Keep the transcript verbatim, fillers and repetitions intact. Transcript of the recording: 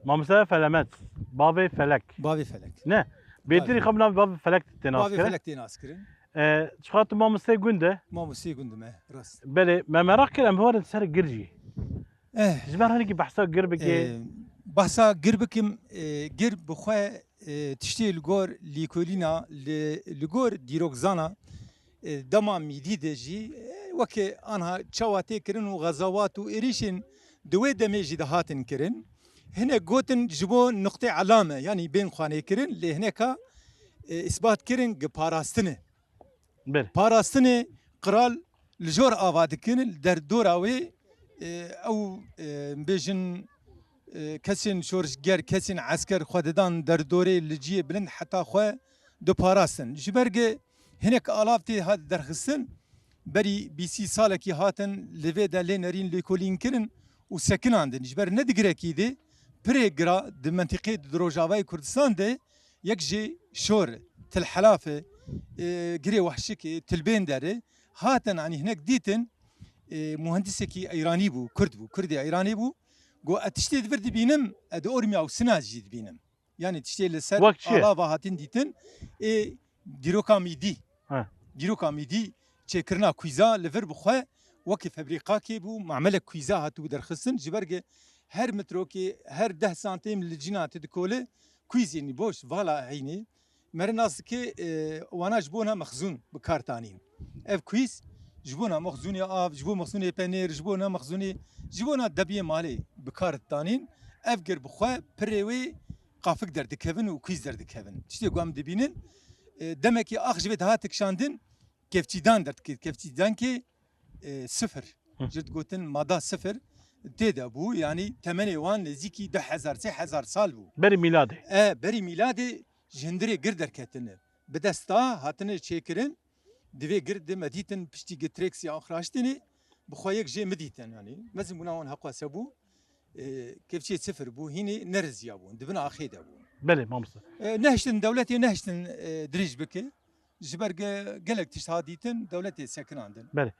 Mamoste Felemet, bavê Felek. Bavê Felek. Ne? Bêtirî Bavê. Xwe bi navê bavê Felek tê nas Bavê kirin. Felek tê nas kirin. E, çiqa tu mamosteyê gund e? Mamosteyê gund me, rast. Belê, me meraq kir, em biwarin ser gir jî. Eh. Ji ber hinekî behsa gir bike. Eh, behsa gir bikim, eh, gir bi xwe, eh, tiştê li gor lêkolîna, li, li gor dîrokzana, eh, dema mîdî de jî, eh, weke anha çawa tê kirin û xezawat û êrîşên di wê demê jî dihatin kirin. Hinek gotin ji bo nuqtê elame, yanî bên xwanê kirin, lê hineka, eh, îsbat kirin gi parastine. Belê. Parastinê qral li jor ava dikin, li derdora wê, e, ew, e, bêjin, e, kesên şorişger, kesên esker xwe didan derdorê li cihê bilind heta xwe diparastin. Ji ber ge hinek alav tê hat derxistin, berî bîsî salekî hatin li vê de lê nerîn lêkolîn kirin û sekinandin. Ji ber ne di girekî de pirê gira di mentîqê di Rojavayê Kurdistan de yek jê şor, Til Helafê, e, Girê Wehşikê, Til Bênderê, hatin, anî hinek dîtin, e, muhendisekî Eyranî bû, Kurd bû, Kurdê Eyranî bû. Got, "Ez tiştê di vir dibînim, ez di ormiya û sina jî dibînim." Yanî tiştê li ser Wek çi? Alava hatin dîtin, ê dîroka mîdî. He. Dîroka mîdî çêkirina kûyza li vir bi xwe wekî febrîqakê bû, mamelek kûyza hatibû derxistin, ji ber ge her mitrokê, her deh santîm li cîna te dikole, kûyzê nî boş, vala heynê. Merinas dike, e, wana ji bona mexzûn bi kar tanîn. Ev kûyz ji bona mexzûnê av, ji bo mexzûnê penêr, ji bona mexzûnê, ji bona debiyê malê bi kar tanîn. Ev gir bi xwe pirê wê qafik derdikevin û kûyz derdikevin. Tiştê ku em dibînin, e, demekî ax ji vê dihat kişandin, kevçîdan derdikevin. Kevçîdankê, e, sifir. Hı. Ji digotin mada sifir tê de bû. Yanî temenê wan nêzîkî du hezar, sê hezar sal bû. Berî mîladê. E, berî mîladê ji hundirê gir derketine. Bi desta hatine çêkirin. Divê gir de me dîtin piştî gi Trêksiya axiraştinê bi xwe yek jê mi dîtin, yanî mezin bûna wan heqwese bû. E, kevçiyê sifir bû, hînê neriziya bûn, di bin axê de bûn. Belê, mamoste. E, nehiştin, dewletê nehiştin, e, dirêj bike. Ji ber ge-, gelek tişt ha dîtin, dewletê sekinandin. Belê.